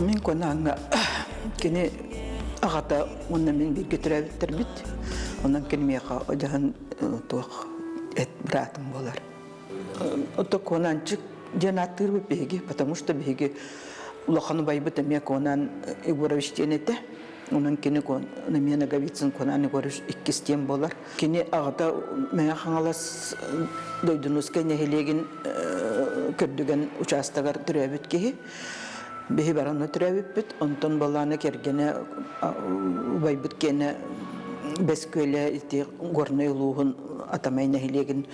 Мин Куонааҥҥа кини аҕата уонна мин бииргэ төрөөбүттэрбит. Онон кини миэхэ одьаһан туох эт быраатым буолар. Ото Куонаанчык диэн ааттыырбыт биһиги, потому что биһиги улахан убайбыт эмиэ Куонаан Егорович диэн этэ. Онон кини эмиэ Ноговицын Куонаан Егорович иккис диэн буолар. Кини аҕата Мэҥэ Хаҥалас Дойдунускай нэһилиэгин Көрдүгэн учаастагар төрөөбүт киһи. Биһи баранна төрөөбүппүт. Онтон балаана кэргэнэ убайбыт киэнэ Бэс Күөлэ ити Горнай улууһун Атамай нэһилиэгин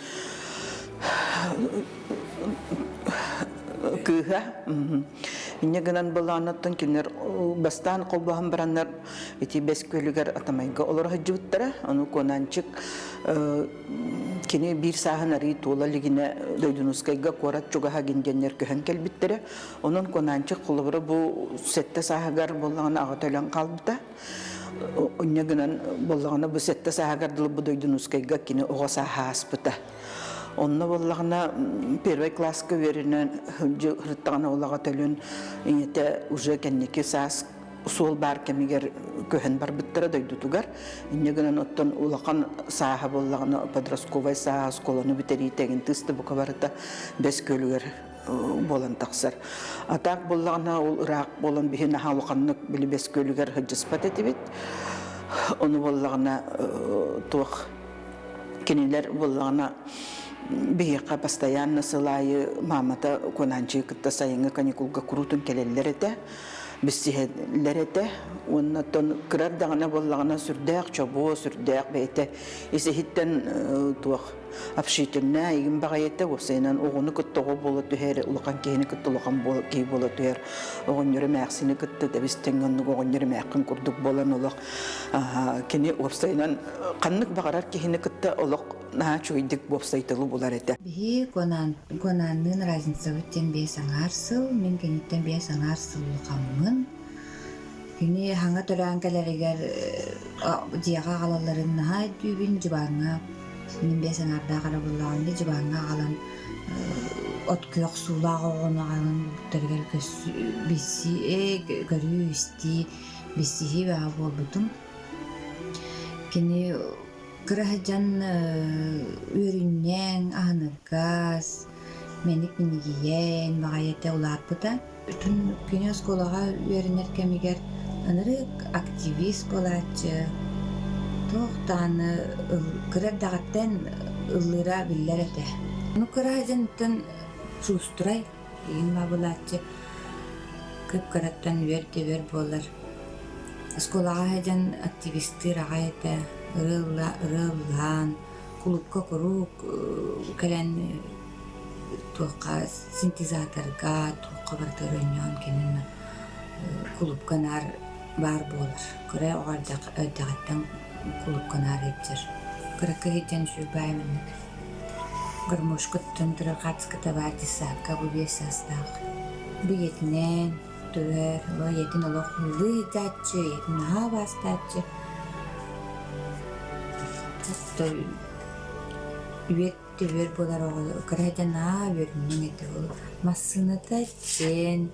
кыыһа. Инньэ гынан былаанаттан кинилэр бастаан холбоһон бараннар ити Бэс Күөлүгэр Атамайга олоро сылдьыбыттара. Ону Куонаанчык кини биир сааһын арыы туола илигинэ Дойдунускайга куорат чугаһа гиндиэннэр көһөн кэлбиттэрэ. Онон Куонаанчык холобура бу сэттэ сааһыгар буоллаҕына аҕата өлөн хаалбыта. Онньо гынан буоллаҕына бу сэттэ сааһыгар дылы бу Дойдунускайга кини оҕо сааһа ааспыта. Онно буоллаҕына первый класска үөрэнэн сырыттаҕына ол аҕата өлөн ийэтэ уже кэнники саас суол баар кэмигэр көһөн барбыттара дойдутугар. Инньэ гынан оттон улахан сааһа буоллаҕына подростковай сааһа оскуоланы бүтэриитэ эҥин тыста бука барыта Бэс Күөлүгэр буолан тахсар. А так буоллаҕына ол ыраах буолан биһи наһаа улаханнык били Бэс Күөлүгэр сылдьыспат этибит. Ону буоллаҕына туох кинилэр буоллаҕына биһиэхэ постоянно сыл аайы маамата Куонаанчыгы кытта сайыҥҥы каникулга куруутун кэлэллэр этэ. Билсиһэллэр этэ уонна оттон кыра эрдэҕинэ буоллаҕына сүрдээх чобуо, сүрдээх бэйэтэ ис-иһиттэн туох общительнай игин баҕайы этэ, уопсайынан оҕону кытта оҕо буола түһэр, улахан киһини кытта улахан киһи буола түһэр, оҕонньору эмээхсини кытта тэбис тэҥҥэ оннук оҕонньор эмээххин курдук буолан олох кини уопсайынан ханнык баҕарар киһини кытта олох наһаа үчүгэйдик уопсай тылы булар этэ. Биһи Куонаанныын разницабыт диэн биэс аҥаар сыл, мин киниттэн биэс аҥаар сыл улахаммын. Кини хаҥа төрөөн кэлэригэр дьиэҕэ аҕалалларын наһаа өйдүүбүн, дьыбааҥҥа мин биэс аҥаардаах эрэ буоллаҕым дии, дьыбааҥҥа аҕалан от күөх суулаах оҕону аҕалан уктарыгар билсии, көрүү-истии, билсиһии бөҕө буолбутум. Кини Кыра сылдьан үөрүнньэҥ, аһыныгас, мэник минигийэн баҕайы этэ улааппыта. Бүтүн кини оскуолаҕа үөрэнэр кэмигэр ынырык активист буолааччы, туох даҕаны кыра эрдэҕиттэн ыллыыра биллэр этэ. Ну кыра сылдьан шустрай Ийэм баабылааччы кып-кыраттан үөр-тэбэр буолар. Оскуолаҕа сылдьан активистыыр аҕай этэ, ырыа ырыа ыллаан, кулуупка куруук кэлэн туохха синтезаторга туохха барытыгар оонньоон кэлэн кулуупка наар баар буолар. Кыра оҕо эрдэҕиттэн кулуупка наар сылдьар. Кыракый сылдьан үчүгэй маннык Гармошкаттан турар хаартыската баар детсадка бу биэс саастаах. Бу ийэтинээн турар, ол ийэтин олох ыллыы ыытааччы, ийэтин наһаа убаастааччы. Үөт түбүөр буолар оҕо кыра сылдьан наһаа үөрүнньэҥ этэ ол. Массыыната диэн,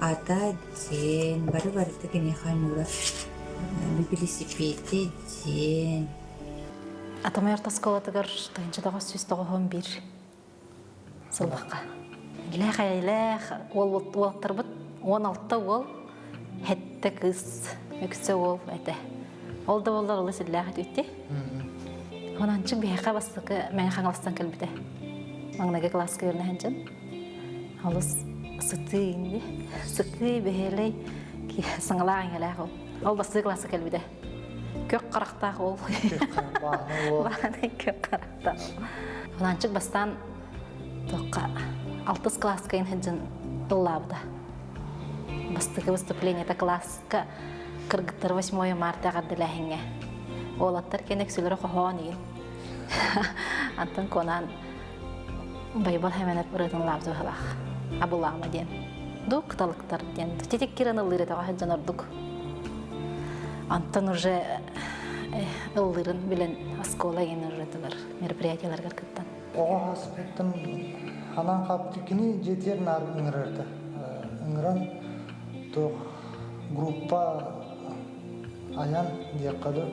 ата диэн, бары барыта киниэхэ оонньуура. Бибилисипиэтэ диэн. Атамай орто оскуолатыгар 1991 сыллахха. Илээх эйэлээх уол уолаттарбыт 16 уол, сэттэ кыыс, үксэ уол этэ. Ол да буоллар олус иллээх этибитти. Онон биһиэхэ бастакы Мэҥэ Хаҥаластан кэлбитэ. Маҥнайгы кылааска үөрэнэ сылдьан. Олус сытыы инди. Сытыы, бэһиэлэй, саҥалаах иҥэлээх ол. Ол бастакы кылааска кэлбитэ. Көх харахтаах уол. Бааһынай көх харахтаах. Оланчык бастаан туохха алтыс класска сылдьан ыллаабыта. Бастакы выступлениета класска кыргыттар 8 марта эҕэрдэлээһиҥҥэ. Уолаттар кэнэ үксүлэрэ хоһоон игин. Антон Куонаан Байбал Хэмэнэп ырыатын ылаабыта быһалаах. Абылаама диэн. Ду кыталыктар диэн. Титик киран ыллыыр этэ сылдьан ордук. Антон уже ыллыырын билэн оскуола иһин ырыатыгар мероприятияларыгар кыттан. Оҕо хаспыттан ханаан хааппыт кини дьиэтигэр наар ыҥырарда. Ыҥыран Туох группа айан диэххэ дуу,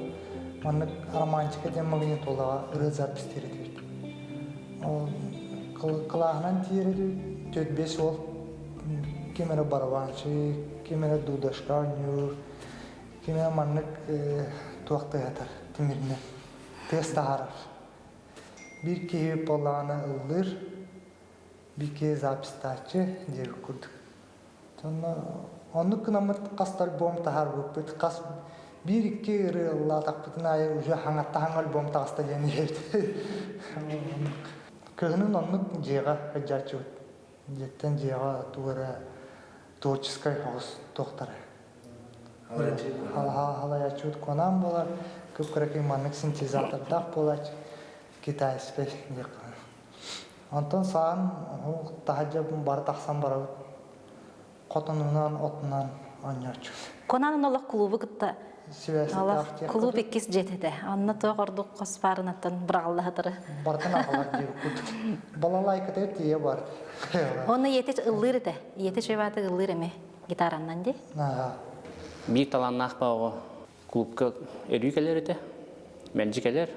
маннык романтика диэн магнитолаҕа ырыа запись этибит. Ол кылааһынан тиийэр этибит, 4-5 уол ким эрэ барабанщик, ким эрэ дудашка оонньуур, ким эрэ маннык туох тыаһатар тимиринэн тыас таһаарар. Биир киһи буоллаҕына ыллыыр, биир киһи записьтааччы диэбит курдук. Онно оннук гынаммыт хас да альбом таһаарбыппыт, хас биир-икки ырыа ыллаатахпытын аайы уже хаҥатта хаҥа альбом таҕыста диэн иһэбит. Кыһынын оннук дьиэҕэ сылдьааччыбыт. Дьиэттэн дьиэҕэ тугу эрэ творческай оҕус туохтара. Халайааччыбыт Куонаан буолар, кып-кыракый маннык синтезатордаах буолааччы, китайскай диэххэ. Онтон саҕан таһырдьа бары тахсан барабыт. Хотонунан, отунан оонньооччу. Куонаанын олох кулуубу кытта олох кулууп иккис дьиэтэ этэ. Онно туох ордук хос баарынаттан быраҕыллаһытары. Бартын аҕалар диэбит Балалайката тиийэ бар. Онно ийэтэ ыллыыр этэ. Ийэтэ чуйбааты ыллыыр эми гитараннан ди. Биир талааннаах баҕа клубка өрүү кэлэр этэ. Мэлдьи кэлэр,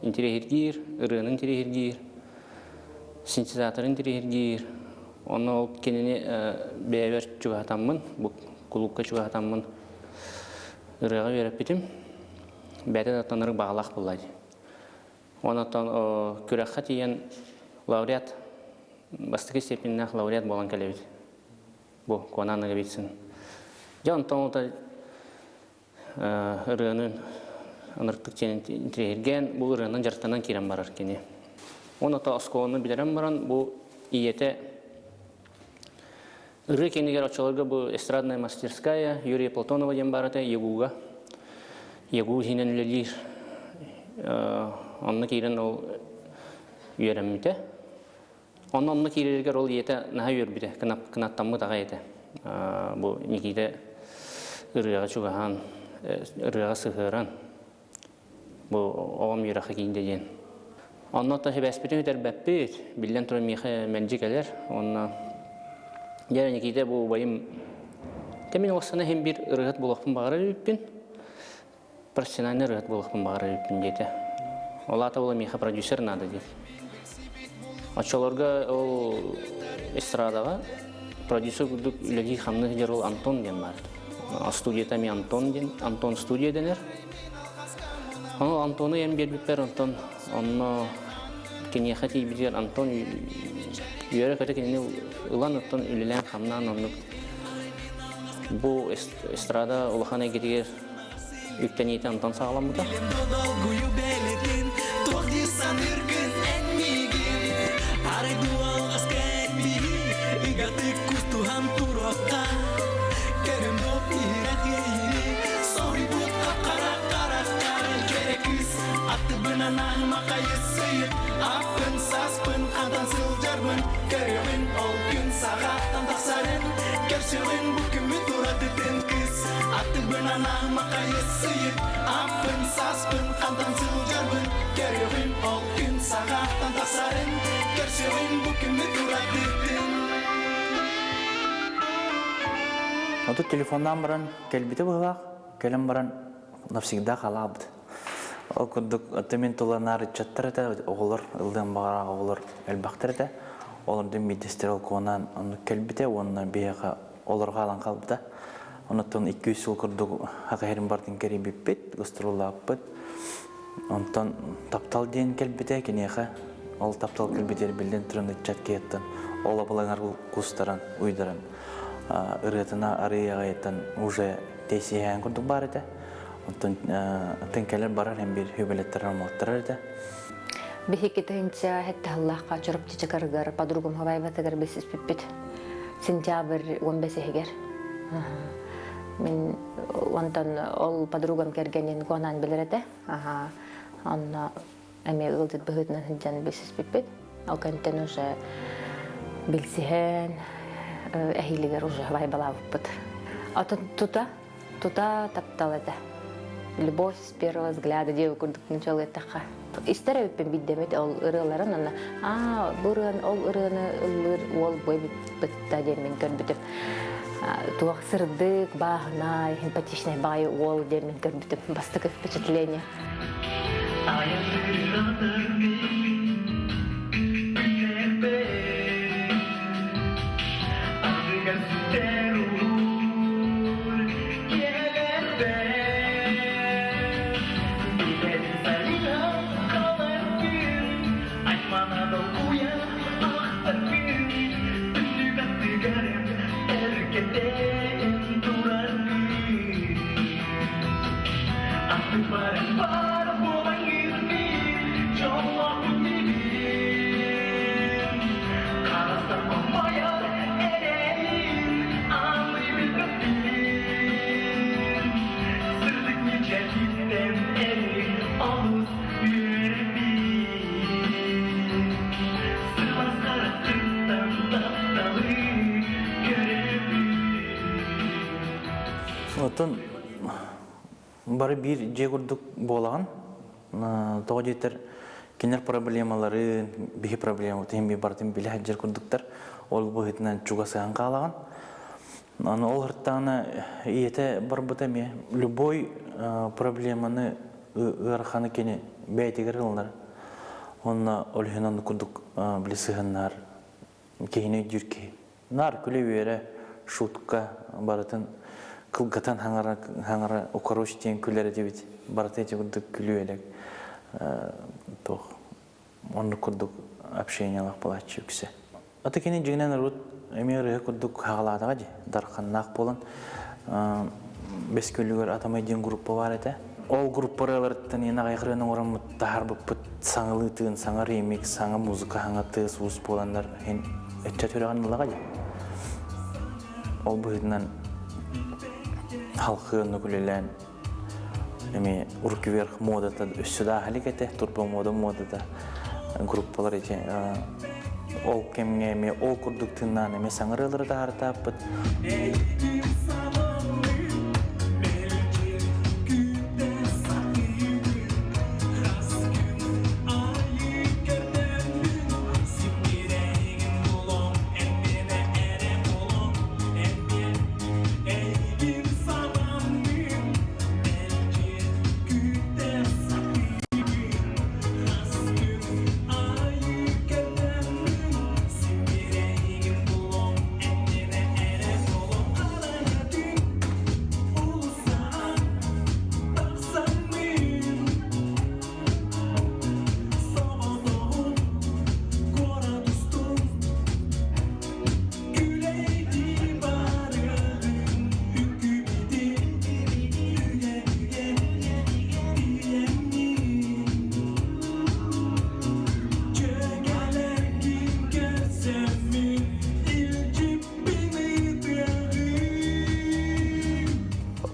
интириэһиргиир, ырыаны интириэһиргиир, синтезаторы интириэһиргиир. Онно ол кинини бэйэбэр чугаһатаммын, бу кулуупка чугаһатаммын ырыаҕа үөрэппитим. Бэйэтэ да тонору баҕалаах буолла дии. Онтон күрэххэ тиийэн лауреат, бастакы степеннээх лауреат буолан кэлэбит. Бу Куонаан Ноговицын. Дьэ онтон ута ырыаны ыныртык интириэһиргээн бу ырыанан дьарыктанан киирэн барар кини. Онон оскуоланы бүтэрэн баран бу ийэтэ ырыа кэннигэр оччолорго бу эстрадная мастерская Юрия Платонова диэн баар этэ ЯГУга. ЯГУ иһинэн үлэлиир. Онно киирэн ол үөрэммитэ. Онно онно киирэригэр ол ийэтэ наһаа үөрбүтэ, кынаттаммыт аҕай этэ. Бу Никита ырыаҕа чугаһаан, ырыаҕа сыһыаран, бу оҕом үөрэххэ киирдэ диэн. Онно то сибээспитин үтэрбэппит, биллэн туран миэхэ мэлдьи кэлэр. Онно дьэ Никита бу убайым мин уоссана иһин биир ырыаһыт буолуохпун баҕарар эбиппин. Профессиональный ырыаһыт буолуохпун баҕарар эбиппин диэтэ. Ол аата була миэхэ продюсер наада диир. Оччолорго ол эстрадаҕа продюсер курдук үлэлии-хамныы сылдьар ол Антон диэн баар. Студията эмиэ Антон диэн, Антон студия дэнэр. Ону Антону эн биэрбиппэр онтон онно киниэхэ тиийбитигэр Антон үөрэ-көтө кинини ылан оттон үлэлээн-хамнаан оннук бу эстрада улахан эйгэтигэр үктэниитэ онтон саҕаламмыта. Аппын, саспын, хантан сылдьарбын Көрөҕүн ол күн саҕаттан тахсарын Көрсөҕүн бу күммүт уратытын кыс Аттыбын анаама хайысыйыт Аппын, саспын, хантан сылдьарбын Көрөҕүн ол күн саҕаттан тахсарын Көрсөҕүн бу күммүт уратытын Отут телефоннаан баран кэлбитэ быһылаах, кэлэн баран навсегда халаабыт. Ол курдук мин туланаар ыччаттар этэ, оҕолор ыллыан баҕалаах оҕолор элбэхтэр этэ. Олордун биирдэстэрэ ол куонаан оннук кэлбитэ уонна биһиэхэ олорго хаалан хаалбыта. Онуттан 200 сыл курдук хакаһирин бартын кэрийбиппит, гастроллааппыт. Онтон таптал диэн кэлбитэ киниэхэ. Ол таптал кэлбитигэр биллэн туран ыччат киһиттэн ол абылаҥар кустаран, уйдаран ырыатына арыый аҕайыттан уже тэйсиһээн курдук баар этэ. Оттон атын кэлэр барар һэн биир хүбэлэттэр ромоттарар этэ. Биһиги тыһынча хеттаһыллаахха Чурапчы чакарыгар подругум хабайбатыгар билсиспиппит. Сентябрь 15 иһигэр. Мин онтон ол подругам кэргэнин Куонаан билэр этэ. Онно эмиэ ыалдьыт быһыытынан сылдьан билсиспиппит. Ол кэнтэн уже билсиһэн эһиилигэр уже вайбалаабыппыт. Атын тута Тута таптал этэ. Любовь с первого взгляда диэбит курдук нучалыаттахха. Истэр эбиппин биирдэмит ол ырыаларын онно аа бу ырыаны ол ырыаны ыллыыр уол бу эбит бытта диэн мин көрбүтүм. Туох сырдык, бааһынай, симпатичный баҕайы уол диэн мин көрбүтүм бастакы впечатление. Оттон бары биир дьиэ курдук буолаҕын. Тоҕо диэтэр кинилэр проблемаларын, биһи проблемабытын иһин барытын билэ сылдьар курдуктар. Ол быһыытынан чугасыһан хаалаҕын. Аны ол ыртаҕына ийэтэ барбыта эмиэ любой проблеманы ыараханы кини бэйэтигэр ылынар. Уонна ол иһин оннук курдук били сыһыннар киһини өйдүүр киһи. Наар күлэ-үөрэ, шутка барытын кылгатан хаҥара хаҥара укороч диэн күлэр этибит. Барыта ити курдук күлүү-элэк туох оннук курдук общениелаах буолааччы үксэ. Ата кини дьиҥинэн урут эмиэ ырыа курдук хаҕалаатаҕа дии, дарханнаах буолан бэс күөлүгэр Атамай диэн группа баар этэ. Ол группа ырыаларыттан иэн аҕай ырыаны оҥороммут таһаарбыппыт саҥалыы тыын, саҥа ремикс, саҥа музыка, саҥа тыас-уус буоланнар иһин ыччат үрэҕин ыллаҕа дии. Ол быһыытынан халхыы оннук үлэлээн Эми руки вверх модата өссө да ааһа илик этэ, турбо мода модата группалар ити ол кэмҥэ эмиэ ол курдук тыыннаан эмиэ саҥа ырыалары таһаартааппыт.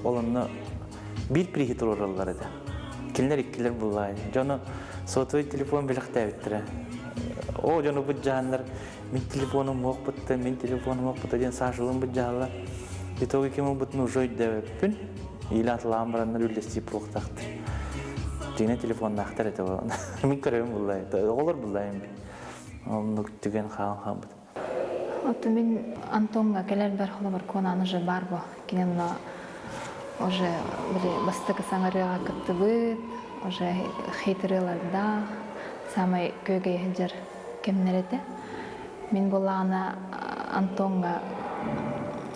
Ол онно биир приһи туруораллар этэ. Кинилэр иккилэр буллаай. Дьону сотовый телефон бэлэхтээбиттэрэ. Оо дьону быдьааннар мин телефонум уохпутта, мин телефонум уохпута диэн Сашалыын быдьааллар. Итоге ким ылбытын уже өйдөөбөппүн. Иилэ атылаан бараннар үллэстии буолуохтаахтар. Дьиҥинэн телефоннаахтар этэ буолан. Мин көрөбүн буллай. Оҕолор буллайым би. Оннук түгэн хаалан хаалбыт. Оттон мин Антоҥҥа кэлэрбэр холобур Куонаан уже баар бо. Кини онно уже били бастакы саҥарыаҕа кыттыбыт, уже хитрыылардаах, самай күөгэйэ сылдьар кэмнэр этэ. Мин буоллаҕына Антоҥҥа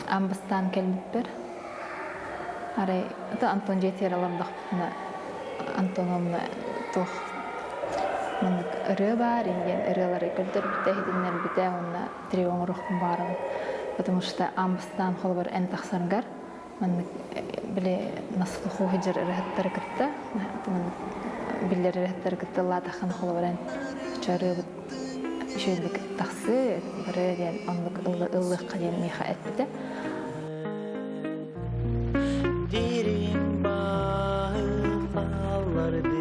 аан бастаан кэлбиппэр, арай ото Антон дьиэтигэр олордохпутуна Антон онно туох маннык ырыа баар диэн ырыалары көрдөрбүтэ, иһитиннэрбитэ уонна трио оҥоруохпун баҕарабын. Потому что аан бастаан холобур эн тахсаргар маннык били на слуху сылдьар ырыаһыттары кытта маннык биллэр ырыаһыттары кытта ыллаатаххына холобур эн ырыабыт үчүгэйдик тахсыы барыа диэн оннук ыллыахха диэн миэхэ эппитэ. Дириҥ бааһы хааллардын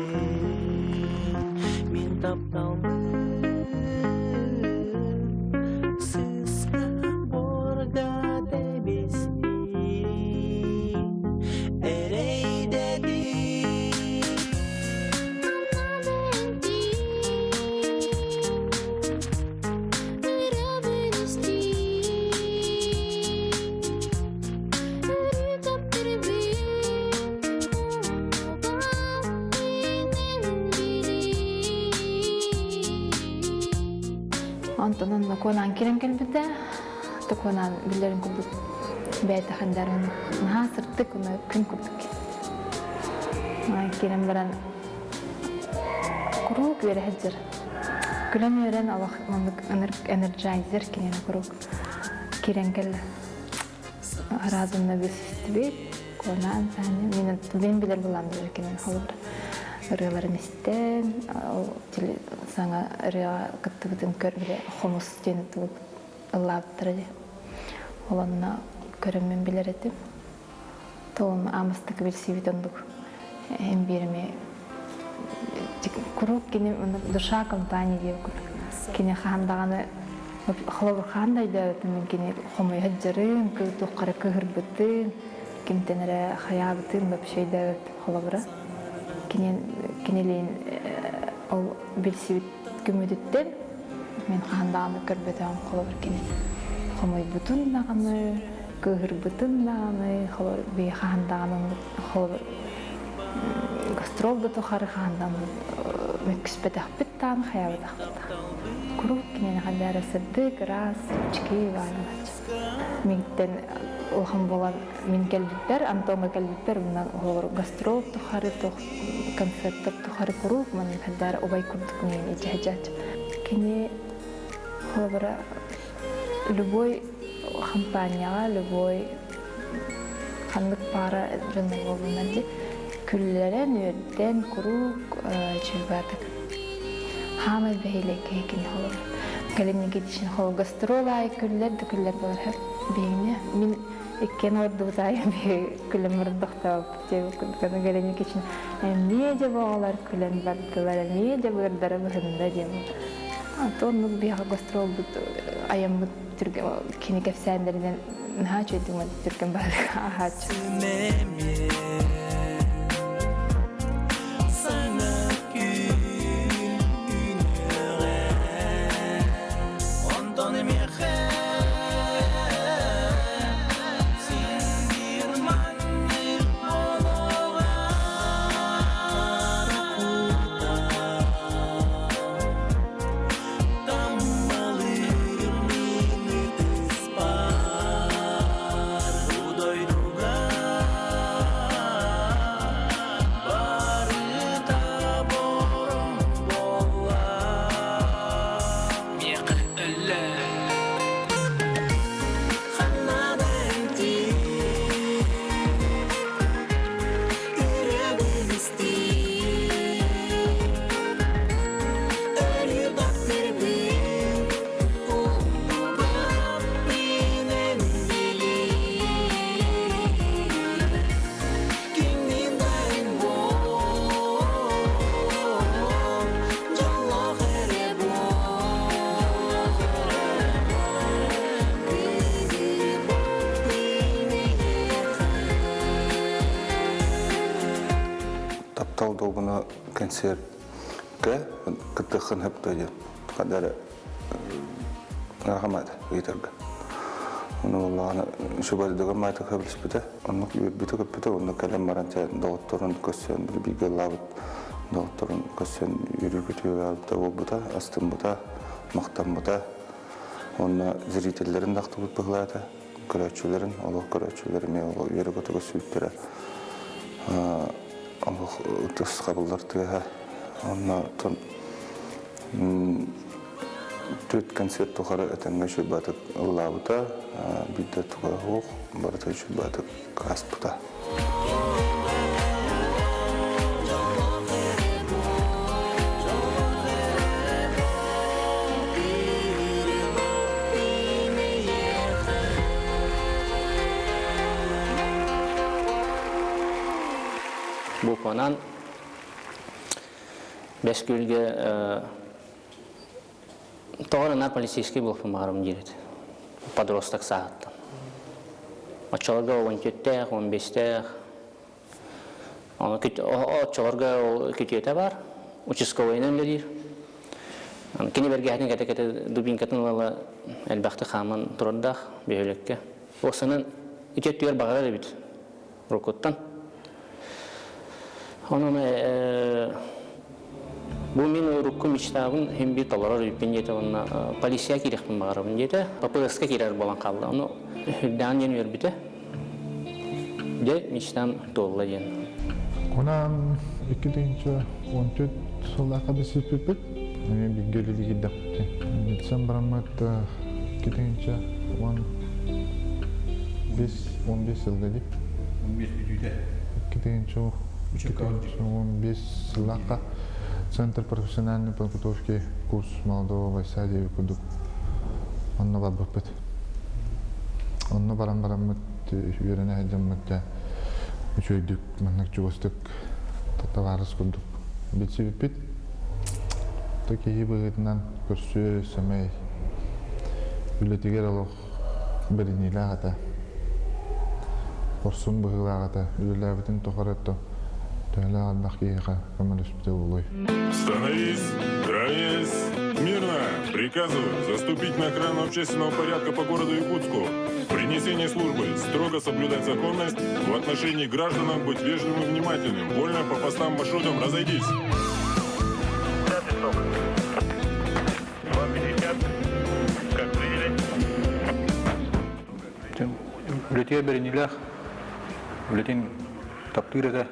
мин тапталбын сыска буорга тэбистим эрэйдэтим Онтон онно Куонаан киирэн кэлбитэ. Куонаан биллэрин курдук бэйэтэ хандар наһаа сырдык уна күн курдук. Киирэн баран куруук үөрэ сылдьар. Күлэн үөрэн олох маннык энерджайзер кинини куруук киирэн кэллэ. Разумно билсистибит. Куонаан сааны мин мен билэр булам билэр кинини холобура ырыаларын истэн ол саҥа ырыаҕа кыттыбытын көр билэ хомус диэн ыллаабыттара дии. Ол онно көрөммүн билэр этим. Тоҕум аамастык билсибит оннук эн биэрими куруук кини душа компания диэн курдук кини хаһан даҕаны холобур хаһан да өйдөөбөппүн мин кини хомуйа сылдьарын туохха эрэ кыыһырбытын кимтэн эрэ хайаабытын вообще өйдөөбөппүн холобура кини кинилиин ол билсибит күммүтүттэн мин хаһан даҕаны көрбөтөҕүм холобур кини хомойбутун даҕаны кыыһырбытын даҕаны холобур бии хаһан даҕаны холобур гастрол да тухары хаһан даҕаны мөккүспэтэхпит даҕаны хайаабатахпыт даҕаны куруук кинини ханна эрэ сырдык ыраас үчүгэй баалааччы миигиттэн улахан буолан мин кэлбиппэр Антоҥҥа кэлбиппэр мына холобур гастрол тухары туох концерттар тухары куруук маннык хайдаар убай курдук миигин илдьэ сылдьааччы. Кини холобура любой хампаанньаҕа любой ханнык паара дьонно буоллунар дии күллэрэн үөрдэн куруук чугаатык хаамай бэһиэлэй киһи кини холобур кэлин Никитична холобур гастрол аайы күллэр да күллэр буолар биһигини мин иккиэн олордубут аайы биһиги күлэн барбахтаабыппыт диэбит Галина Никитична эмиэ дьэ оҕолор күлэн бардылар эмиэ дьэ быардара быһынна диэн а оннук биһиэхэ гастролбут айаммыт кини кэпсээннэринэн наһаа үчүгэйдик түргэн баһылык ааһааччы Онтон эмиэхэ син маннык олоҕар Таммалыыр мин ытыспар бу дойдуга барыта бороҥ буолла Миэхэ өллө Ханна да эмтиир Ырыабын истиир Өрүү таптырбын Умнубаппын эн билиир Кимниин да эн буол Дьоллоох эрэ буол Таптал долгуна концертка кыттыаххын сөптөө диэн хадара ыарахамаата ыйытарга. Ону буоллаҕына сүбэлдэгэн маата көбүлүспүтэ. Оннук үөрбүтэ-көппүтэ, онно кэлэн баран доҕотторун көрсөн, бииргэ ыллаабыт доҕотторун көрсөн үөрүү-көтүү буолбута, астыммыта, махтаммыта. Онно зрителлэрин да ахтыбыт быһыылаата, көрөөччүлэрин, олох көрөөччүлэр эмиэ олох үөрэ-көтө көрсүбүттэрэ. Олох ытыс хабыллар тыаһа. Онно Түөрт концерт тухары этэҥҥэ үчүгэй ыллаабыта, биирдэ туга суох, барыта үчүгэй ааспыта. Букванан Бэс күөлгэ тоҕо эрэ наар полицейский буолуохпун баҕарабын диир этэ. Подросток сааһыттан. Оччолорго он түөртээх, он биэстээх. Оччолорго ол күтүөтэ бар, участковайынан үлэлиир. Кини бэргэһэтин кэтэ-кэтэ дубинкатын ыла элбэхтик хааман турардаах бөһүөлэккэ. Уопсанан ити өттүгэр баҕарар эбит уруккуттан. Онон Бу мин урукку мечтабын иһин биир толорор үппүн диэтэ уонна полиция киириэхпин баҕарабын диэтэ. ППС-ка киирэр буолан хаалла. Ону үрдээн диэн үөрбүтэ. Дьэ, мечтам туолла диэн. Онон 2014 сыллаахха билсиппиппит. Эмиэ бииргэ үлэлии киирдэхпит. Билсэн бараммыт 2015 15 сылга дии. 15 бүтүүтэ. 2015 сыллаахха Центр профессиональной подготовки курс молодого бойца диэби курдук онно барбыппыт. Онно баран бараммыт үөрэнэ сылдьаммыт дьэ үчүгэйдик маннык чугастык табаарыс курдук билсибиппит. То киһи быһыытынан көрсүө сэмэй үлэтигэр олох бэриниилээх этэ. Хорсун быһыылаах этэ. Үлэлээбитин тухары то төһөлөөх элбэх киһиэхэ көмөлөспүтэ буолуой. Становись, равняйсь, мирно! Приказываю заступить на охрану общественного порядка по городу Якутску. При несении службы строго соблюдать законность, в отношении граждан быть вежливым и внимательным. Вольно по постам маршрутам разойдись. 2.50. Как приняли? Үлэтигэр бэриниилээх, үлэтин таптыыр этэ,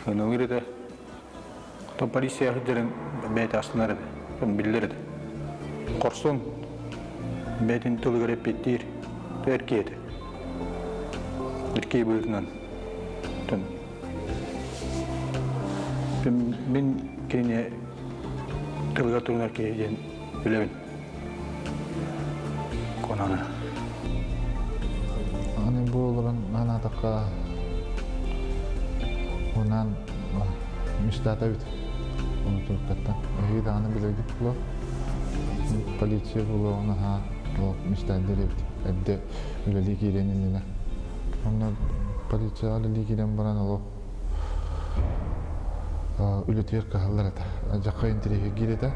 сыаналыыр этэ. Оттон полиция сылдьарын бэйэтэ астынар этэ, биллэр этэ. Хорсун бэйэтин тылыгар эппиэттиир эркий этэ. Эркий быһыытынан мин кинини тылыгар турунар киһи диэн билэбин. Конаны. Аны бу олорон анаатахха онан мечтата эбит. Оны туркаттан. Эһиги даҕаны билэргит буолуо. Полиция буолуо наһаа мечтайдыр эбит. Эрдэ үлэлии киириэн иннинэ. Онно полицияҕа үлэлии киирэн баран олох үлэтигэр кыһаллар этэ. Дьахха интэриэһиргиир этэ.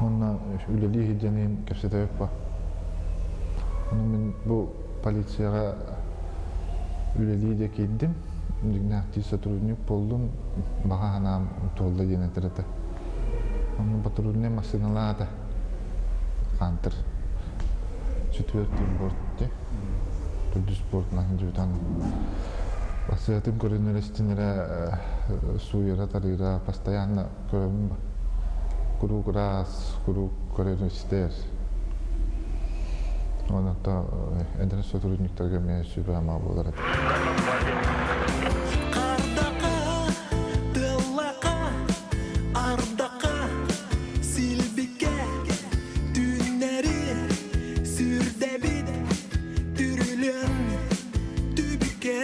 Уонна үлэлии сылдьан кэпсэтэбит ба. Ону мин бу полицияҕа үлэлии да киирдим. Дьиҥнээхтии сотрудник буоллум. Баҕа санаам туолла диэн этэр этэ. Онно патрульнай массыыналаах этэ. Хантер четвертый борт дии. Төрдүс бортунан сылдьыбытан Бассыатын көрүнэр истинэрэ сууйара тарыыра постоянно көрөбүн куруук ыраас, куруук көрөр истэр. Онон эдэр сотрудниктарга эмиэ сүбэ-ама буолар этэ. Ардака, тыллака, ардака, силбикке, түүннэри сүрдэбит, түрүлүөн түбүккэ,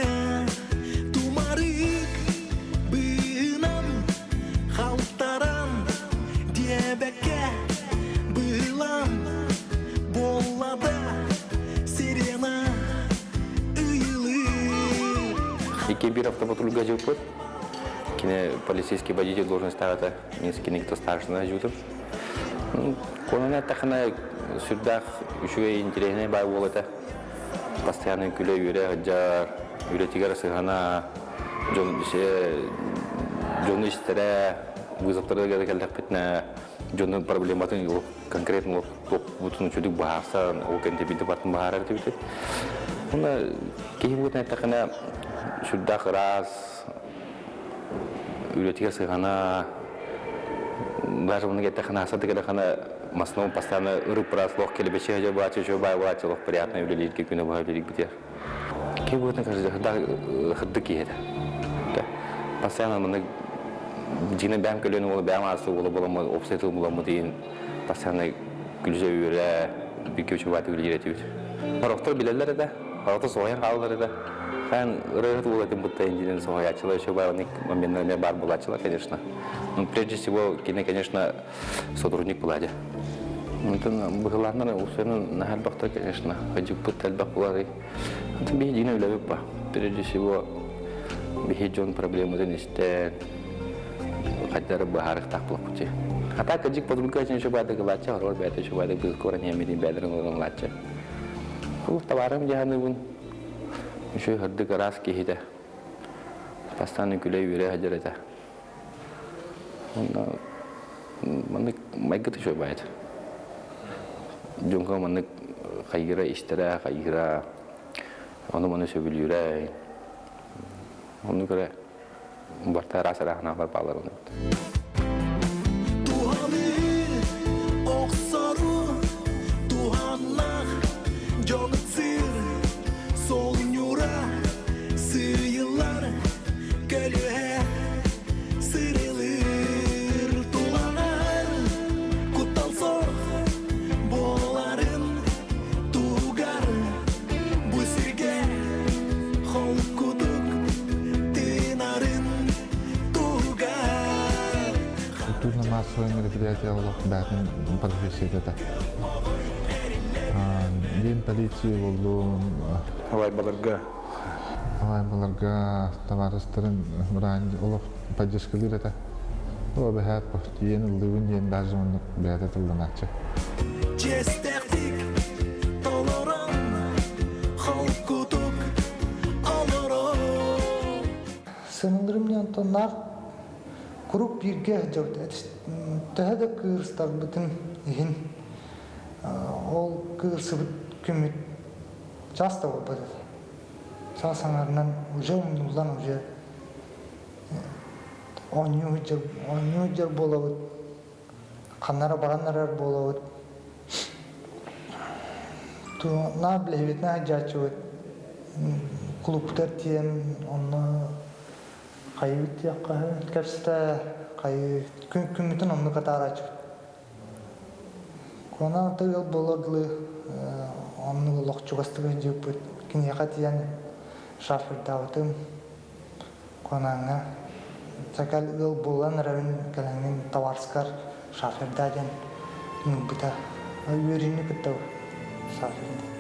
тумарык быынан халтаран диэбэккэ быылан буолла да сирена Икки биир автопатрульга дьыппыт. Кини полицейский водитель должностьтаах этэ. Мин кини старшина дьуутум. Конон эттэххинэ сүрдээх үчүгэй интэриэһинэй баай уол этэ. Постоянно күлэ-үөрэ сылдьар, үлэтигэр сыһана, дьон дьону истэрэ, вызовтарга кэллэхпитинэ дьонун проблематын конкретно туохпутун үчүгдүк быһаарсан, ол кэннэ биирдэ бартын быһаарар этибит. Уонна киһи быһыытынан эттэххинэ, сүрдээх ыраас, үлэтигэр сыһана, даже маны эттэххинэ, аса тыгырахана массыына постоянно ырып-ыраас лох келебечи хажа баачы, чө бай баачы лох приятно үлэлииргэ күнэ быһа үлэлиирбитигэр. Киһи быһыытынан хырдык киһи этэ. Постоянно маны дьиҥэ бэйэм көлүөнэ уола бэйэм ааста уола буоламмыт, уопсай тыл буламмыт иһин постоянно күлүсэ үөрэ, бииргэ учебааты үлэлиир этибит. Сорохтор билэллэр этэ, сорохтор соһуйан хаалаллар этэ. Хайан ырыаһыт уол этим бутта индинен соһуйааччылар еще баар моментно эмиэ баар буолааччылар, конечно. Ну, прежде всего, кини, конечно, сотрудник была дьэ. Онтон быһылааннар усуйанан наһаа элбэхтэр, конечно. Хадьыппыт элбэх буоларый. Онтон биһи дьиҥэ үлэбит ба. Прежде всего, биһи дьон проблематын истэн, хайдары быһаарыктаах буолбут. А так кадик подруга очень еще баады гылааччы, хорор бэйэтэ еще баады быыс коран эмидин бэдэрин олорон лааччы. Бу товарым дьаһаныбын. Еще хырдык ыраас киһитэ. Постоянно күлэ үөрэ сылдьар этэ. Онно маннык майгыта үчүгэй баайыт. Дьоҥҥо маннык хайыыра истэрэ, хайыыра, ону-маны сөбүлүүрэ. Оннук эрэ барта араас арааһынаалар бааллар оннук. Туһалыыр охсору туһаннах дьон ыксыыр солньура сыыйыллар көлүөһэ сырылыыр туланар куттал сох буоларын туһугар бу сиргэ холкутук тыынарын туһугар Культурно-массовое мероприятие олох бээтин профессията этэ. День полиции боллун. Алайбаларга. Алайбаларга табаарыстарын олох поддержкалыыр этэ. Ол бэһээт тиийэн ыллыыбын диэн даже оннук бэйэтэ тылланааччы. Чиэстээхтик толорон холкутук олорон Сыналарым диэн онтон куруук бииргэ сылдьабыт. Төһө да кыырыстарбытын иһин ол кыырсыбыт күммүт чаас да буолбат этэ. Чаас аҥарынан уже умнуллан уже оонньуу сылдьар оонньуу сылдьар буолабыт, ханна эрэ баран эрэр буолабыт. Наар билэһибитинэ сылдьааччыбыт. Кулууппутугар тиийэн онно хайыыбыт диэххэ кэпсэтэ хайыы күммүтүн оннук атаарааччыбыт. Куонаан ыал буолуор дылы оннук олох чугастык сылдьыбыппыт. Киниэхэ тиийэн шафердаабытым. Куонааҥҥа Сакал ыал буолан эрэбин кэлэҥҥин табаарыскар шафердаа диэн ыҥырбыта. Үөрүүнү кытта шафердаа.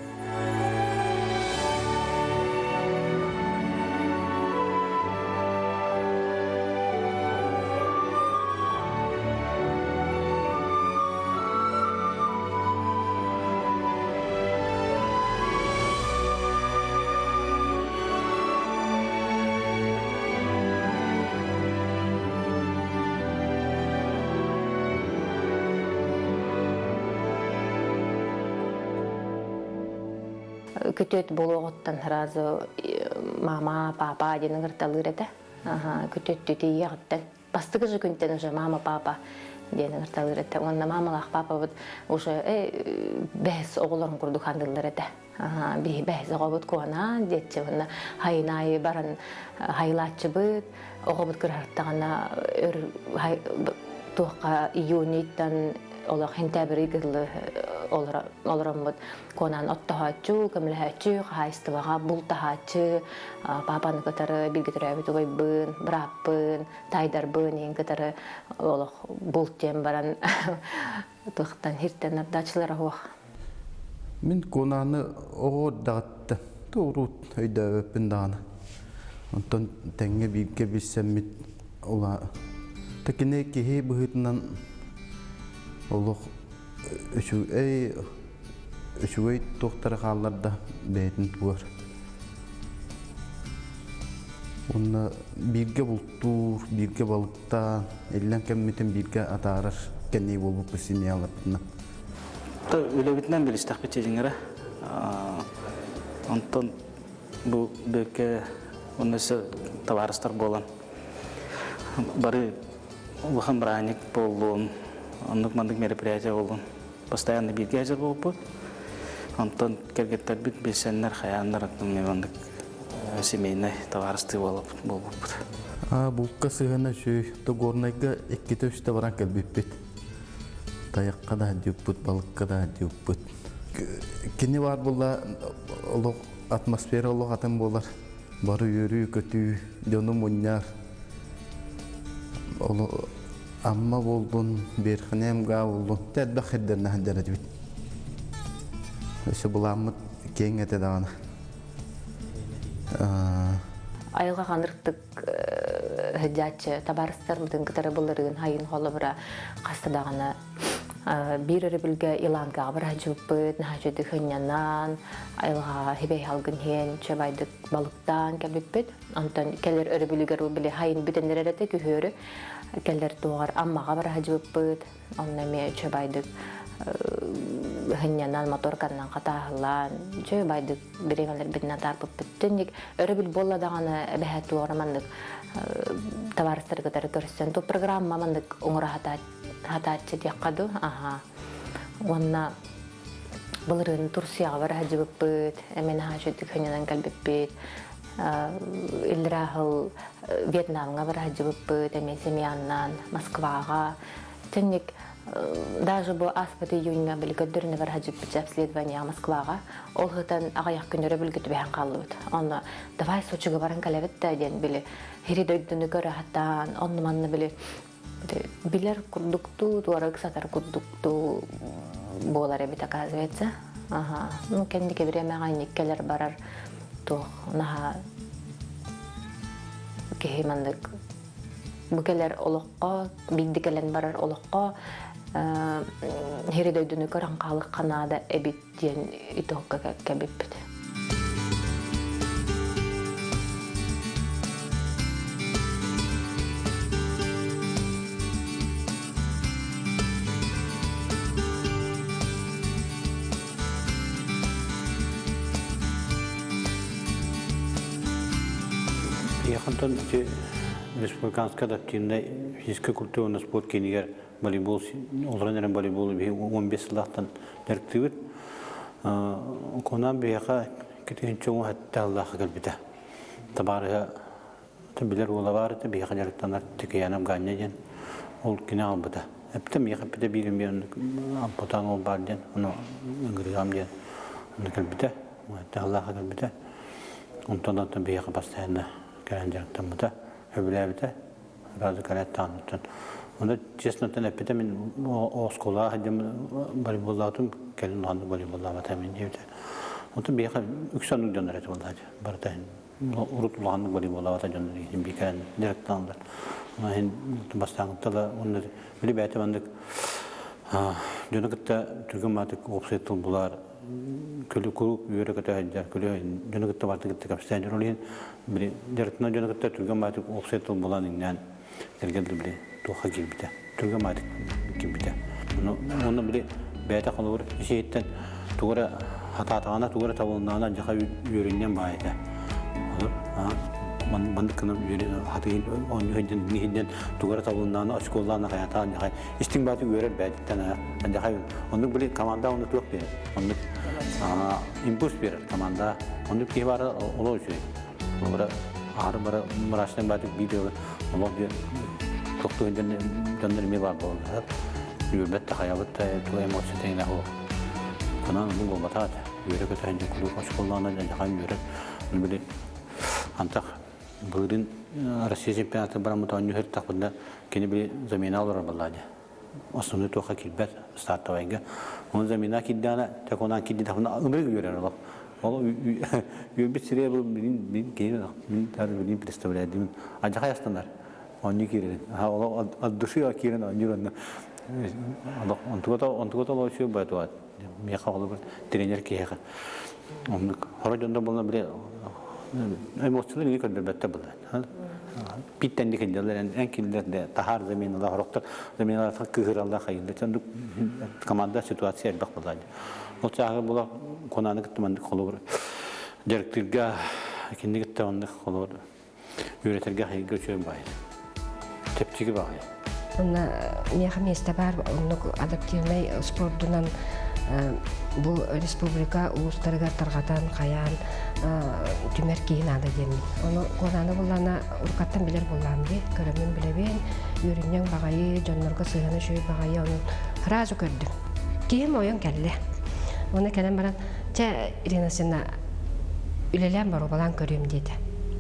Күтүөт буолуоҕуттан сразу мама, папа диэн ыҥырталыыр этэ. Күтүөттүү тиийиэҕиттэн бастакы же күнтэн уже мама, папа диэн ыҥырталыыр этэ. Уонна мамалаах папабыт уже бэһис оҕолорун курдук хандыллар этэ. Биһи бэһис оҕобут куонаан диэччи уонна хайын аайы баран хайылааччыбыт оҕобут кыраһартаҕына өр туохха июниттан олох сентябрь дылы олороммут куонаан оттоһооччу, көмөлөһөөччү, хаһаайыстыбаҕа бултаһааччы, паапаны кытары бииргэ төрөөбүт убайбын, бырааппын, таайдарбын иһин кытары олох булт диэн баран туохтан хиртэн ардааччылара суох. Мин куонааны оҕо эрдэҕиттэн туоруут өйдөөбөппүн даҕаны. Онтон тэҥҥэ бииргэ билсэммит ула кини киһи быһыытынан олох үчүгэй үчүгэй туохтары хаалларда бэйэтин тугар. Уонна бииргэ бултуур, бииргэ балыктаан, иллэҥ кэммитин бииргэ атаарар кэннии буолбуппут семьяларбытынан. Үлэбитинэн билистэхпит дьиҥэрэ. Онтон бу бөкө уонна өссө табаарыстар буолан бары улахан бырааһынньык буоллун, оннук маннык мероприятие буоллун постоянно бииргэ сылдьар буолбуппут. Онтон кэргэттэрбит билсэннэр, хайааннар маннык семейнай табаарыстыы буолбуппут. Булка сыһыана үчүгэй. Горнайга иккитэ-үстэ баран кэлбиппит. Тайахха да сылдьыбыппыт, балыкка да сылдьыбыппыт. Кини баар буолла олох атмосфера олох атын буолар. Бары үөрүү-көтүү, дьону мунньар. Амма буоллун, Берхнемга буоллун, элбэх сирдэринэн сылдьар этибит. Өссө былааммыт киэҥ этэ даҕаны. Айылҕа ханыртык сылдьааччы табаарыстарбытын кытары былырыын хайын холобура хаста даҕаны. Биир өрөбүлгэ Илангаҕа бара сылдьыбыппыт, наһаа үчүгэйдик сынньанан, айылҕаҕа хибэй халгын иһэн, чөбайдык балыктаан кэлбиппит. Онтон кэлэр өрөбүлүгэр били хайын бүтэн эрэр этэ күһүөрү кэлэр туоҕар Аммаҕа бара сылдьыбыппыт. Онно эмиэ үчүгэйдик сынньанан, моторканнан хатааһылаан, үчүгэйдик бириэмэлэрбитин атаарбыппыт. Түнник өрөбүл буолла даҕаны эбэһээт туора маннык табаарыстары кытары көрсөн, ту программа маннык оҥоро хатааччы диэххэ дуу. Аха. Уонна былырыын Турцияҕа бара сылдьыбыппыт, эмиэ наһаа үчүгдүк сынньанан кэлбиппит. Иллирээ Вьетнамҥа бара сылдьыбыппыт, эмиэ семьяннаан Москваҕа. Тэнник даже бу ааспыт июньҥа били көрдөрүнэ бара сылдьыбыппыт обследование Москваҕа. Ол сытан аҕыйах күн өрөбүлгэ түбэһэн хааллыбыт. Онно давай Сочига баран кэлэбит да диэн били хири дойдуну көрө сатаан, онно манна били билэр курдуктуу, туора ыксатар курдуктуу буолар эбит оказывается. Аха. Ну, кэнники бириэмэҕэ инник кэлэр барар туох наһаа киһи маннык бу кэлэр олоххо, биирдэ кэлэн барар олоххо сири дойдуну көрөн хаалыахха наада эбит диэн итогка кэбиппит. Яхонтон ити республиканскай адаптивнай физическэй культура уонна спорт киинигэр волейбол олорон эрэн волейбол 15 сыллаахтан дьарыктыыбыт. Кунаан биһиэхэ китинчи уҥа хаттааллаах кэлбитэ. Табаарыһа билэр уола баар этэ, биһиэхэ дьарыктанар Тикиянов Ганя диэн. Ол кини аҕалбыта. Эптэ миэхэ эппитэ биир эмиэ ампутаан уол баар диэн, ону ыҥырыам диэн онно кэлбитэ. Хаттааллаах кэлбитэ. Онтон онтон биһиэхэ постоянно кэлэн дьарыктаммыта, сөбүлээбитэ. Сразу кэлээт даҕаныттан. Онно честно эппитэ мин оскуолаҕа сылдьан волейболлаатым, кэлин улаханнык волейболлаабатым мин диэбитэ. Онтон биһиэхэ үксэ оннук дьоннор этэ буоллааччы. Барыта урут улаханнык волейболлаабата дьоннор иһин бии кэлэн дьарыктаналлар. Онон иһин бастааҥҥыттан да уонна били бэйэтэ маннык дьону кытта түргэн маатык уопсай тыл булар күлү куруук үөрэ-көтө сылдьар, күлү дьону кытта барытын кытта кэпсээн ол иһин били дьарыктанар дьону кытта түргэн баатык уопсай тыл булан иҥнээн кэргэн били туохха киирбитэ түргэн баатык киирбитэ ону били бэйэтэ холобур ис-иһиттэн тугу эрэ хатаатаҕына тугу эрэ табылыннаҕына дьаха үөрүнньэн баай этэ маннык гынан хатыйын оонньуу сылдьан иһиннэн тугу эрэ табылыннаҕына очколлаана хайатаан дьаха истиҥ баатык үөрэр бэйэтиттэн дьаха оннук били команда онно туох биэрэр оннук импульс биэрэр команда оннук киһи баара олох үчүгэй бара аһары бара мрачный баатык биир олох тохтуу дьоннор эмиэ баар буолаллар үөрбэт да хайабыт да туох эмоция тэҥнэ суох онон оннук буолбатах этэ үөрэ көтө куруук оскуолаҕына дьахан үөрэр били антах былырыын Россия чемпионаты бараммыт оонньуу сырыттахпытына кини били замена олорор буоллаа дии основной туохха киирбэт стартовайга. Оны замена киирдэҕинэ тек онон киирдэхпинэ ымырык үөрэр олох. Ол үөрбүт сире бу мин мин киһи мин билин представляйдым. Адьахай астанар. Онню киирин. Ол от души киирин оннюр онно. Олох онтугата онтугата олох байтуат. Миэхэ холобур тренер киһиэхэ. Оннук хоро дьондо буолна биле эмоциялар иҥи көрдөрбөттөр буолла. Питтенди кэллэлэр эн кинилэр де таһаар заменалар хорохтор заменалар кыһыраллар хайылла чондук команда ситуация элбэх буолла. Ол чааһы була кунааны кытта маннык холобур дьарыктыырга кинини кытта оннук холобур үөрэтэргэ хайырга үчүгэй баай. Чэпчэки баҕайы. Онно миэхэ миэстэ баар оннук адаптивнай спордунан бу республика улуустарыгар тарҕатан, хайаан түмэр киһи наада диэммин. Ону Куонааны буллаана уруккаттан билэр буллаам дии. Көрөммүн билэбин, үөрүнньэҥ баҕайы, дьоннорго сыһыана үчүгэй баҕайы, ону сразу көрдүм. Киһим ойон кэллэ. Уонна кэлэн баран, чэ, Ирина Васильевна, үлэлээн боруобалаан көрүөм диэтэ.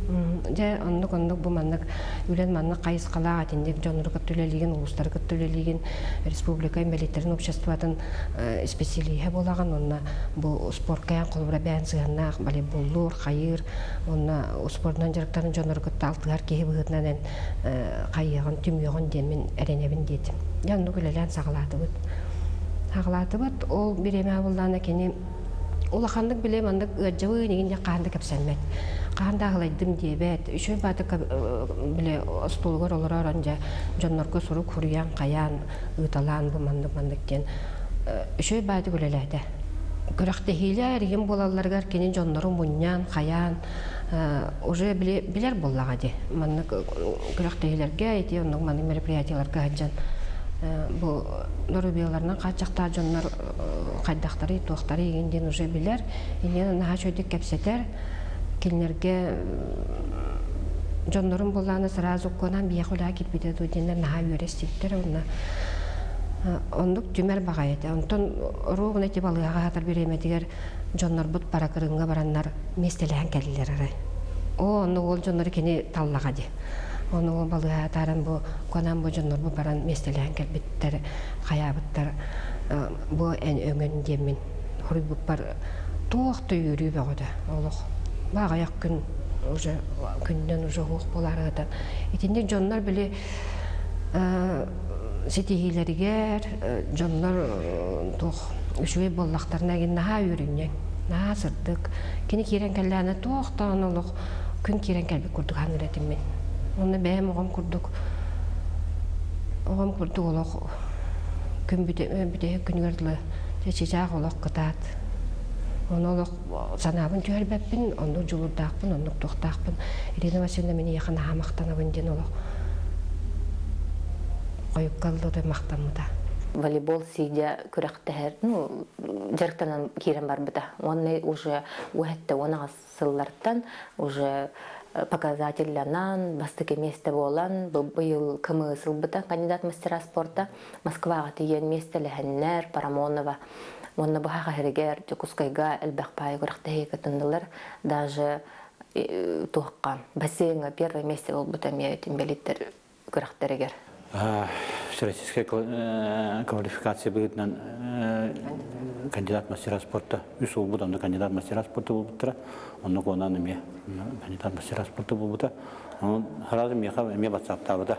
Дьэ, оннук-оннук бу маннык үлэн маннык хайысхалаах итинник дьоннору кытта үлэлиигин, улуустары кытта үлэлиигин, республика инбэлииттэрин обществотын исписэлииһэ буолаҕын уонна бу спорткайан холобура бэйэн сыһыаннаах волейболлуур, хайыыр уонна спордунан дьарыктанар дьоннору кытта алтыһар киһи быһыытынан эн хайыаҕын, түмүөҕүн диэн мин эрэнэбин диэтим. Дьэ, оннук үлэлээн саҕалаатыбыт. Хаҕалаатыбыт. Ол бириэмэ буллаана кини улаханнык билэ маннык ыалдьабын игин диэн хаһан да кэпсэммэт. Хаһан да аһылайдым диэбэт. Үчүгэй баатык билэ остуолугар олорор дьэ дьоннорго сурук хуруйан хайаан ыыталаан бу маннык маннык диэн үчүгэй баатык үлэлээтэ. Күрэхтэһиилэр игин буолалларыгар кини дьоннору мунньан хайаан уже билэр буоллаҕа дии. Маннык күрэхтэһиилэргэ ити оннук маннык мероприятиеларга сылдьан бу доруобуйаларынан хааччахтаах дьоннор хайдахтарый, туохтарый игин диэн уже билэр. Инньэ наһаа үчүгэйдик кэпсэтэр. Кинилэргэ дьоннорун буоллаҕына сразу куонан биһиэхэ үлэҕэ киирбитэ дуу диэннэр наһаа үөрэ истибиттэр уонна оннук түмэр баҕайы этэ. Онтон ровно ити балыыһаҕа сытар бириэмэтигэр дьоннорбут Баракырыҥҥа бараннар миэстэлэһэн кэллилэр арай. Оо, онно уол дьоннору кини таллаҕа дии. Ону балыыһа атааран бу Куонан бу дьоннорбут баран миэстэлэһэн кэлбиттэр, хайаабыттар бу эн өҥөн диэммин хоруйбуппар туох да үөрүү бөҕөтө олох баҕайах күн уже күннэн уже уһуох буолаарыгытан итинник дьоннор били ситиһиилэригэр дьоннор туох үчүгэй буоллахтарына игин наһаа үөрүнньэҥ наһаа сырдык кини киирэн кэллэҕинэ туох даҕаны олох күн киирэн кэлбит курдук саныыр этим мин уонна бэйэм оҕом курдук оҕом курдук олох күн бүтэһик күнүгэр дылы чычаах олох кытаат ону олох санаабын түһэрбэппин оннук дьулуурдаахпын оннук туохтаахпын Ирина Васильевна мин эйиэхэ наһаа махтанабын диэн олох хойукка ылла махтаммыта. Волейбол сидя күрэхтэһэр, ну, дьарыктанан киирэн барбыта. Уонна уже уһэтте 18 сыллартан уже показательланан, бастакы миэстэ буолан, быйыл кымыы ылбыта кандидат мастера спорта. Москваҕа тиийэн миэстэлэһэннэр, Парамонова уонна быһа хаһырыгар Дьокуускайга элбэх паайы күрэхтэһии кытыннылар. Даже туохха бассейҥа первое место буолбута эмиэ инбэлииттэр күрэхтэригэр. Всероссийскай квалификация быһыытынан кандидат мастера спорта үс уолбут онно кандидат мастера спорта буолбуттара. Онно куонан эмиэ кандидат мастера спорта буолбута. Онон сразу миэхэ эмиэ батсааптаабыта.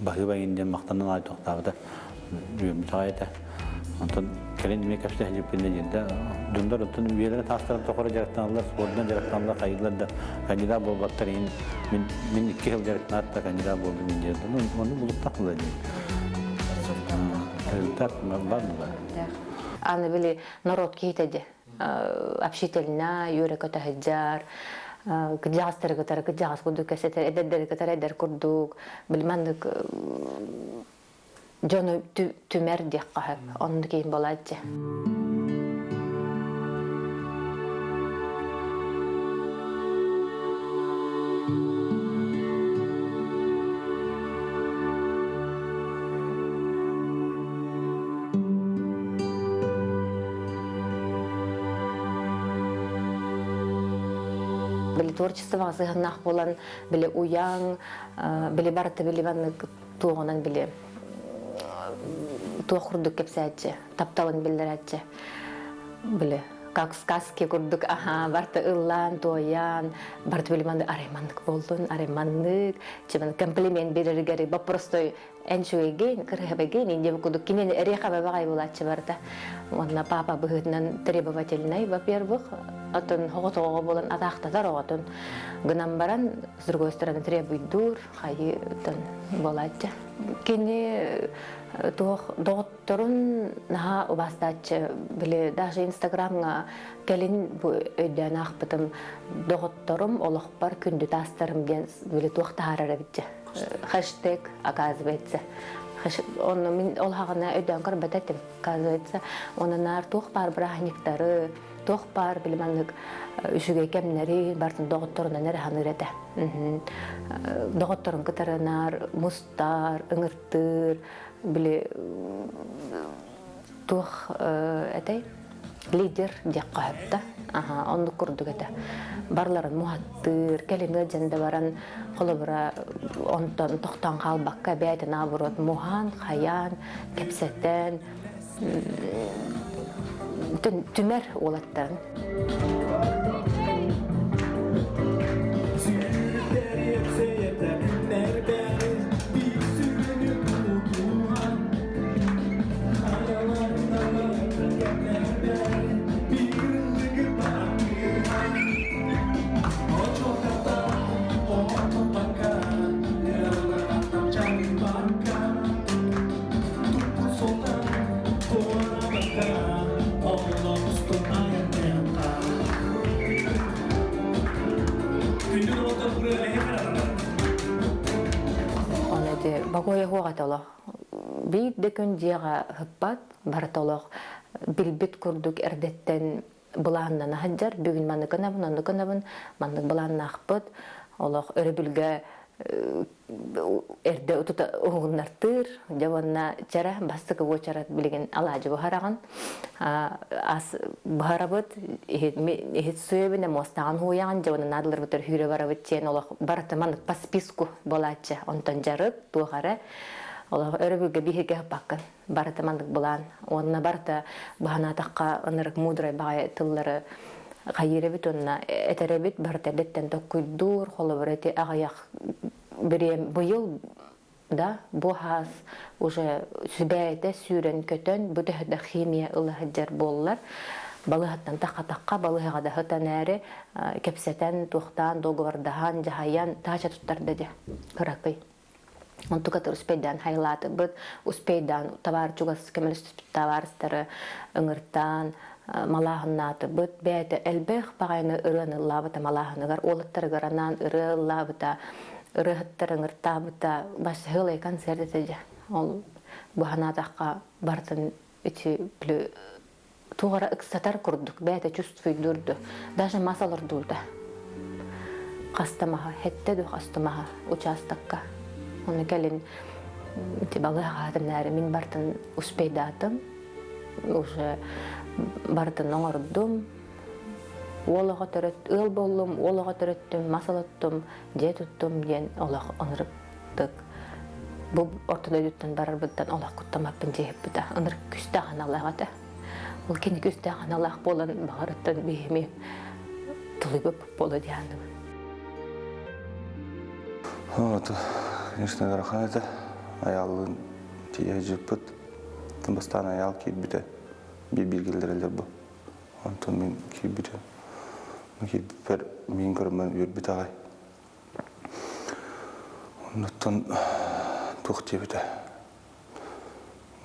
Баһыыба иҥин диэн махтанан аай тохтаабыта. Үөрбүт аҕай этэ. Онтон кэлин эмиэ кэпсэһэ дьиппинэ диэн дьоннор оттон үйэлэрин таастарын тухары дьарыктаналлар, спордунан дьарыктаналлар, хайыылар да кандидат буолбаттар иһин мин мин икки сыл дьарыктанаат да кандидат буолдум диэн ону булуктах була диэн. Результат бар була. Аны били народ киһитэ де общительна, үөрэ-көтө сылдьар, кырдьаҕастары кытары кырдьаҕас курдук кэпсэтэр, эдэрдэри кытары эдэр курдук, били маннык дьону түмэр диэххэ сөп. Оннук иһин буолааччы. Били творчествоҕа сыһыаннаах буолан, били уйаҥ, били барыта били маннык туоҕунан били туох курдук кэпсээччи, тапталын биллэрээччи. Били как сказки курдук аха барта ыллаан, туойаан, барыта били маннык арай маннык буоллун, арай маннык, чебен комплимент берергери бопростой эн үчүгэйгин, кырыһабайгын инде курдук кинини эриэхэ баҕай булааччы барыта. Уонна папа быһыытынан требовательный, во-первых, отон оҕотоҕо буолан атаахтатар оҕотун гынан баран, с другой стороны требуйдуур, хайыытын буолааччы. Кини туох доҕотторун наһаа убаастааччы, били даже инстаграмҥа кэлин бу өйдөөн аахпытым доҕотторум олохпор күндү таастарым диэн били туох таһаарар эбит хэштег оказывается онно мин ол хаҕына өйдөөн көрбөт этим оказывается онон наар туох баар бырааһынньыктары туох баар били маннык үчүгэй кэмнэри барытын доҕотторунан эрэ саныыр этэ доҕотторун кытары наар мустар ыҥыртыыр били туох этэй лидер диэххэ сөп да аха оннук курдук этэ барларын муһаттыыр кэлин ыалдьан да баран холобура онтон тохтоон хаалбакка бэйэтэ наоборот муһаан хайаан кэпсэтэн түмэр уолаттарын Бокуойа суох этэ олох. Биир да күн дьиэҕэ ыһыппат, барыта олох билбит курдук эрдэттэн былааннана сылдьар. Бүгүн маннык гынабын, оннук гынабын, маннык былааннаахпыт. Олох өрөбүлгэ эрдэ утута уһугуннартыыр. Дьэ уонна чара бастакы уочарат билигин алаадьы буһараҕын. Ас буһарабыт, иһит суйабын, муостаҕын һууйаҕын, дьэ уонна наадаларбытыгар сүүрэ барабыт диэн олох барыта маннык по списку буолааччы. Онтон дьарык, туох эрэ олох өрөбүлгэ биһиги ыһыппаккын. Барыта маннык былаан. Уонна барыта баһанаатахха ынырык мудрай баҕайы тыллары хайыыр эбит уонна этэр эбит барыта эрдэттэн токкуйдуур, холобур ити аҕыйах бириэм быйыл да бу хаас уже сүбээтэ сүүрэн көтөн бу төһө да химия ыла сылдьар буоллар балыһаттан тахха-тахха балыһаҕа да сытан ээри кэпсэтэн туохтаан договордаһан дьаһайан таача туттарда дьэ кыракый Онтуката успейдаан хайлаатыбыт, успейдаан табаар чугас көмөлөспүт табаарыстары ыҥыртаан малааһыннаатыбыт. Бэйэтэ элбэх баҕайыны ырыаны ыллаабыта малааһыныгар, уолаттарыгар анаан ырыа ыллаабыта, ырыаһыттары ыҥыртаабыта, бассыһыалай концерт этэ дьэ. Ол быһанаатахха барытын ити туох эрэ ыксатар курдук бэйэтэ чувствуйдуурду даже мас олордубута хаста маһа хэттэ ду хаста маһа учаастакка ону кэлин ити балыыһаҕа мин бартын успейдаатым уже бартын оҥордум уол оҕо төрөт ыал буоллум уол оҕо төрөттүм мас олоттум дьиэ туттум диэн олох ынырыктык бу орто дойдуттан барарбыттан олох куттаммаппын дьиэһиппитэ ынырык күстээх аналаах этэ ол кини күстээх аналаах буолан баҕарыттан биһими тулуйбаппыт буола диэханныбын Вот, конечно, ыарахан этэ. Айааллыын тиийэ сылдьыппыт. Бастаан айаал киирбитэ. Биир бииргэлэрэлэр бу. Онтон мин киирбитим. Киирбиппэр миин көрөммөн үөрбүт аҕай. Оннуттан туох диэбитэ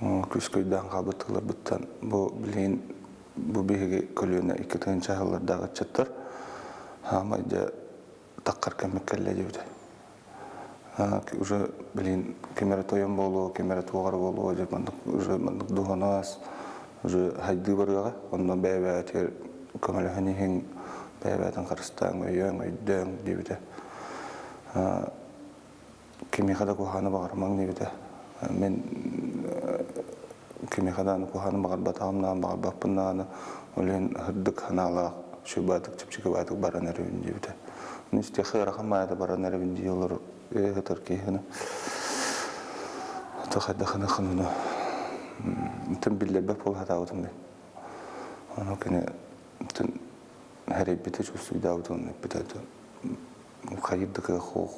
күүскөйдөөн хаалбыт тылларбыттан бу билигин бу биһиги көлүөнэ 2000 сыллардаах ыччаттар хаамай дьэ таххар кэммит кэллэ диэбитэ. Уже билигин ким эрэ тойон буолуо, ким эрэ туох эрэ буолуо дьэ маннык уже маннык дуһанаас уже хайдыы барыаҕа. Онно бэйэ-бэйэтигэр көмөлөһөн иһиҥ, бэйэ-бэйэтин харыстааҥ, өйөөҥ, өйдөөҥ диэбитэ. Кимиэхэ да куһаҕаны баҕарымаҥ диэбитэ. Мин кимиэхэ даҕаны куһаҕаны баҕарбатаҕым даҕаны, баҕарбаппын даҕаны, ол иһин сырдык санаалаах, сүбаатык, чэпчэки баран эрэбин диэбитэ. Мин истиэхэ ыарахан маайата баран эрэбин дии олорор ыытар киһини. То хайдахына ханына тым биллэрбэт буола сатаабытым мин. Ону кини тын хэрэйбитэ чувствуйдаабыт уонна эппитэ хайыр да кыах суох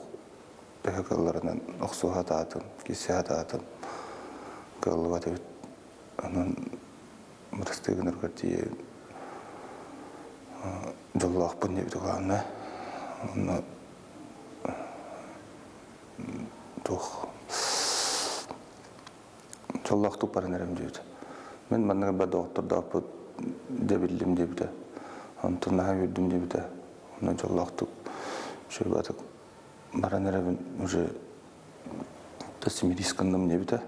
төһө кыалларынан охсуһа сатаатым, киирсэ сатаатым кыаллыбат эбит. Онон бырастыы гынаргар тиийэ дьоллоохпун диэбит главное. Онно туох дьоллоохтук баран эрэм диэбитэ. Мин маннык элбэх доҕоттордоохпут дьэ биллим диэбитэ. Онтон наһаа үөрдүм диэбитэ. Онно дьоллоохтук үчүгэй баран эрэбин уже смирись гынным диэбитэ.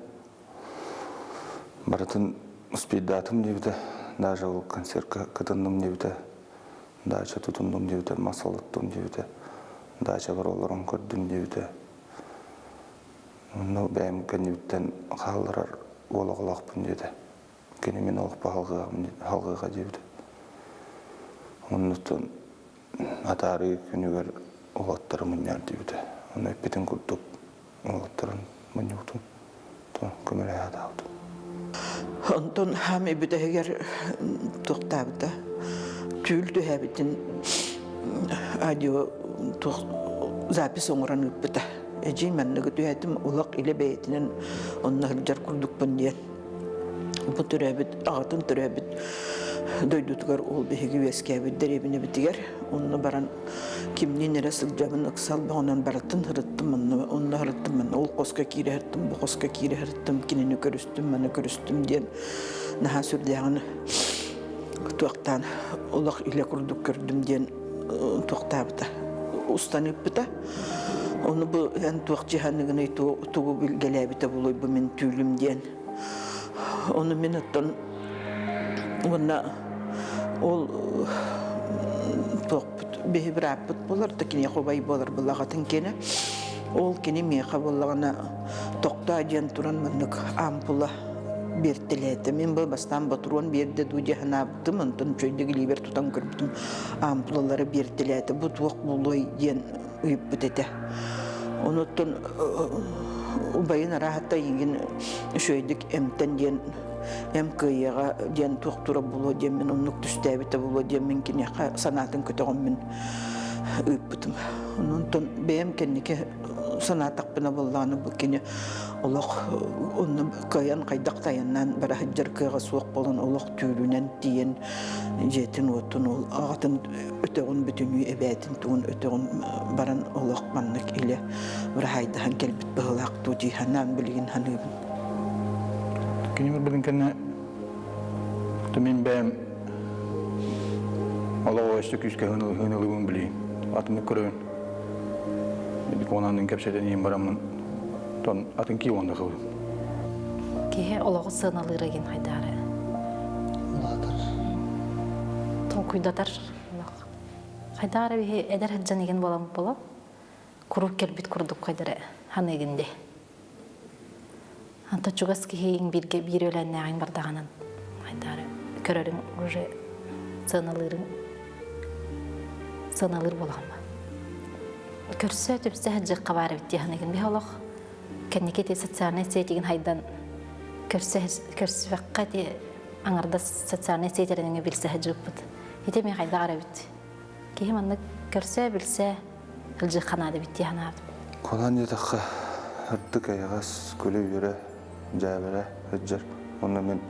Барытын успейдаатым диэбитэ. Даже ол концертка кытынным диэбитэ. Дача тутуннум диэбитэ, мас олоттум диэбитэ. Дачабар олорон көрдүм диэбитэ. Онно бэйэм кэннибиттэн хаалларар уол оҕолоохпун диэтэ. Кини мин олохпо халҕыаҕа диэбитэ. Оннуттан атаарыы күнүгэр уолаттары мунньар диэбитэ. Ону эппитин курдук уолаттарын мунньубутум. Көмөлөһө сатаабытым. Онтон хаамай бүтэһигэр туохтаабыта түүл түһээбитин аудио туох запись оҥорон ыыппыта. Эдьиий манныгы түһээтим улах илэ бэйэтинэн онно сылдьар курдукпун диэн. Бу төрөөбүт аҕатын төрөөбүт дойдутугар ол биһиги үөскээбит дэриэбинэбитигэр онно баран кимниин эрэ сылдьабын ыксал бөҕөнөн барытын сырыттым онно онно сырыттым манна ол хоско киирэ сырыттым бу хоско киирэ сырыттым кинини көрүстүм маны көрүстүм диэн наһаа сүрдээҕин туохтаан олох илэ курдук көрдүм диэн туохтаабыта. устан ыыппыта. Ону бу эн туох дьаһаныгыный тугу билгэлээбитэ буолуой бу мин түүлүм диэн. Ону мин оттон уонна ол туохпут биһи бырааппыт буолар да киниэхэ убай буолар былаҕатын киэнэ. Ол кини миэхэ буоллаҕына тохтоо диэн туран маннык ампула биэртэлээтэ. Мин бу бастаан ботуруон биэрдэ дуу дии санаабытым, онтон үчүгэйдик илиибэр тутан көрбүтүм ампулалары биэртэлээтэ. Бу туох буолуой диэн ыйыппыт этэ. Онуттан убайын арааһатта эйигин үчүгэйдик эмтэн диэн эм кыайыаҕа диэн туох тура буолуо диэн мин оннук түстээбитэ буолуо диэн мин киниэхэ санаатын көтөҕөммүн ыыппытым. Онтон бэйэм кэнники санаатахпына буоллаҕына бу кини олох онно кыайан хайдах тайаннаан бара сылдьар кыаҕа суох буолан олох түүлүнэн тиийэн дьиэтин-уотун ол аҕатын өтөҕүн бүтүнүү эбээтин тугун өтөҕүн баран олох маннык илэ быраһаайдаһан кэлбит быһыылаах дуу дии санаан билигин саныыбын. Кини барбытын кэннэ мин бэйэм олоҕу өссө күүскэ ыһыынылыыбын билии. Атыннык көрөбүн. Иконанын кэпсэтэн иһин бараммын тон атын кии уонна кылым. Киһи олоҕу сыаналыыра гин хайдаары. Улаатар. Толкуйдатар олох. Хайдаары биһи эдэр сылдьан игин буолан боло куруук кэлбит курдук хайдары ханыгын де. Анта чугас киһиҥ бииргэ биир өлөннөөҕүҥ бардаҕынан хайдаары көрөрүҥ уже сыаналыырыҥ сыаналыыр буолаҕын ба. Көрсө түмсэ сылдьыахха баар эбит дии саныгын биһи олох кэнники ити социальнай сетигин хайдан көрсө көрсүбэххэ ити аҥардас социальнай сетэринэн билсэ сылдьыбыппыт. Ити эмиэ хайдах эрэ эбит. Киһи маннык көрсө билсэ сылдьыахха наада эбит дии санаабытым. Кунан диэтэххэ, ырдык эйэҕэс, күлэ-үөрэ, дьээбэрэ сылдьар. Уонна мин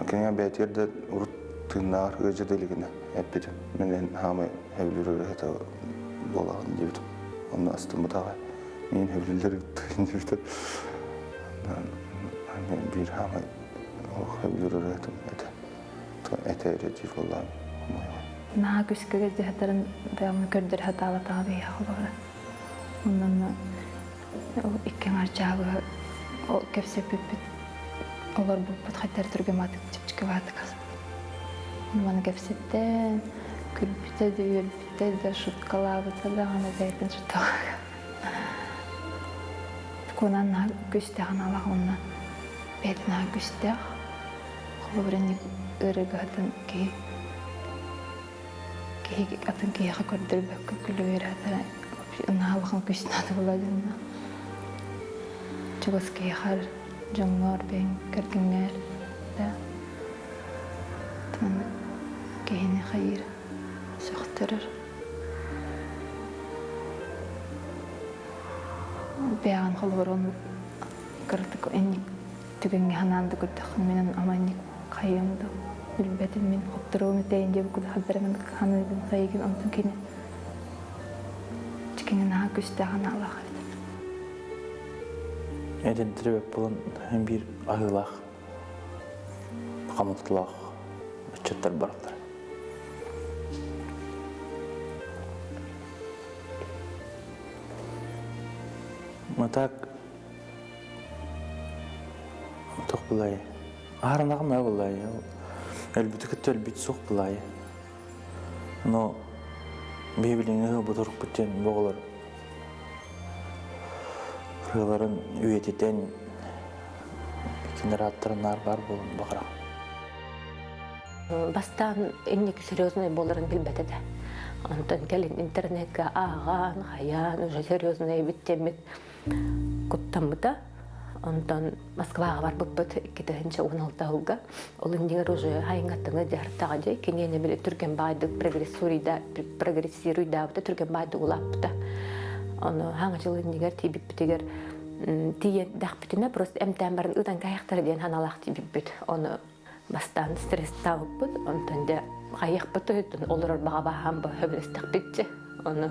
кинигэ бэйэтигэр да урут тыыннааҕар ыалдьа да илигинэ эппитим. Мин эн хаамай сөбүлүүр ырыаһыта буолаҕын диэбитим. Онно астыммыт аҕай. Миин сөбүлүүллэр диэбитим. Биир хаамай олох сөбүлүүр ырыаһытым этэ. Этэ эрэ диир буоллаҕым. Наһаа күскүгэ дьаһатарын бэйэм көрдөрө сатаабатаҕа биһиэхэ холобура. Онон икки аҥаар чаабыһы кэпсэппиппит олорбуппут хайдах түргэн баатык чэпчэки баатык маны кэпсэттэн күлбүтэ да үөрбүтэ да шуткалаабыта даҕаны бэйэтин шуткалаага Куонан наһаа күүстээх аналаах уонна бэйэтин наһаа күүстээх холобура инник ыарыыгаһытын киһи киһи атын киһиэхэ көрдөрбөккө күлүгүрэ наһаа улахан күүс наада буолла дьонно чугас киһиэхэ дьоҥҥор бэйэҥ кэргэҥҥэр да маннык киһини хайыыр сөхтөрөр бэйэҕин холобур оннук кыратык инник түгэҥҥэ санаан да көрдөххүнэ мин аманньык хайыам да билбэтим мин хотторуом этэйин диэбит курдук хардара маннык саныыбын хайыгын онтон кини кини наһаа күүстээх анаалаах эбит Эдэрдэрэ бэт буолан биир аһыылаах хамотулаах ыччаттар бараллар. А так Туох булай? Ааранаҕым ээ булай. Өлбүтү кытта өлбүт суох булай. Но биһи билиҥҥи ботурукпут диэн бу оҕолор ырыаларын үйэтитэн кинилэр ааттарын наар баар буолан баҕарам. Бастаан инники серьезный буоларын билбэт этэ. Онтон кэлин интернеккэ ааҕан, хайаан, уже серьезный эбит диэммит куттаммыта. Онтон Москваҕа барбыппыт 2016 сылга. Ол иннигэр уже хайыҥаттыҥы дьарыктаҕа дьэ киниэнэ били түргэн баайдык прогрессируйдаабыта, түргэн баайдык улааппыта. Ону хаҥа жыл иннигэр тиийбиппитигэр тиийдэхпитинэ просто эмтээн баран ыытан кайахтара диэн ханалаах тиийбиппит. Ону Бастаан стресстаабыппыт, онтон дьэ хайыахпыт туһуттан олорор баҕа баһаам сөбүлэстэхпит дьэ. Ону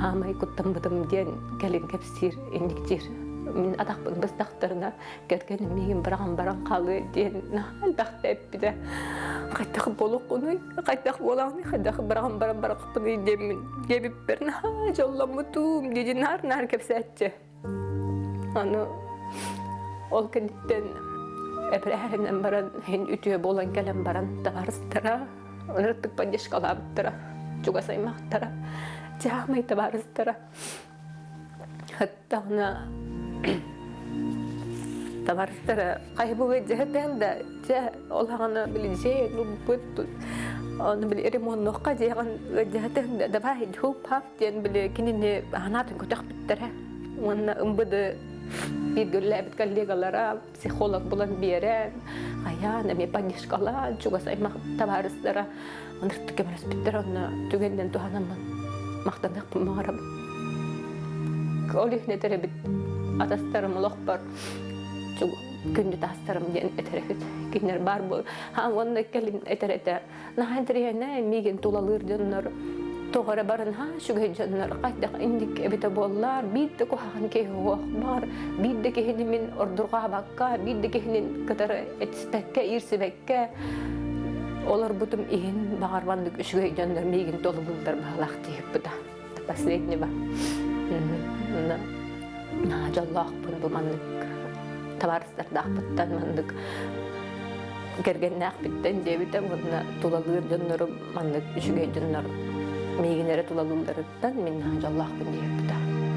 хаамай куттаммытым диэн кэлин кэпсиир, инник диир. Мин атахпын быстахтарына кэргэним миигин быраҕан баран хаалыа диэн наһаа элбэхтэ эппитэ. Хайдах буолуоххунуй, хайдах буолаҕыный, хайдах быраҕан баран барахпыный диэммин диэбиппэр наһаа дьолломмутум дии наар-наар кэпсээччи. Аны ол кэнниттэн эпэрээһинэн баран иһин үтүө буолан кэлэн баран табаарыстара ынырыктык поддержкалаабыттара, чугас аймахтара, дьаамай табаарыстара. Аттаҕына табаарыстара хайбылы дьэһэтэн да дьэ ол хаҕана били дьиэ ылбыт ону били ремоннуохха дьиэҕин дьэһэтэн да давай хуп-хап диэн били кинини ханаатын көтөхпүттэрэ уонна ымбыды бииргэ үлэлээбит коллегалара психолог булан биэрэн хайаан эмиэ поддержкалаан чугас аймах табаарыстара ыныртык көмөлөспүттэр онно түгэнинэн туһанаммын махтаныахпын баҕарабын ол иһин этэр эбит атастарым олохпор күндү таастарым диэн этэр эбит кинилэр баар буол уонна кэлин этэр этэ Наһаа интэриэһинэй миигин тулалыыр дьоннор тоҕо эрэ бары наһаа үчүгэй дьоннор хайдах инник эбитэ буоллар биир да куһаҕан киһи суох баар биир да киһини мин ордурҕаабакка биир да киһини кытары этиспэккэ иирсибэккэ олорбутум иһин баҕар маннык үчүгэй дьоннор миигин толулууллар баҕалаах диэбитэ последнего наһаа дьоллоохпун бу маннык табаарыстардаахпыттан маннык кэргэннээхпиттэн диэбитэ уонна тулалыыр дьоннорум маннык үчүгэй дьоннор миигин эрэ тулалыылларыттан мин наһаа дьоллоохпун диэбитэ.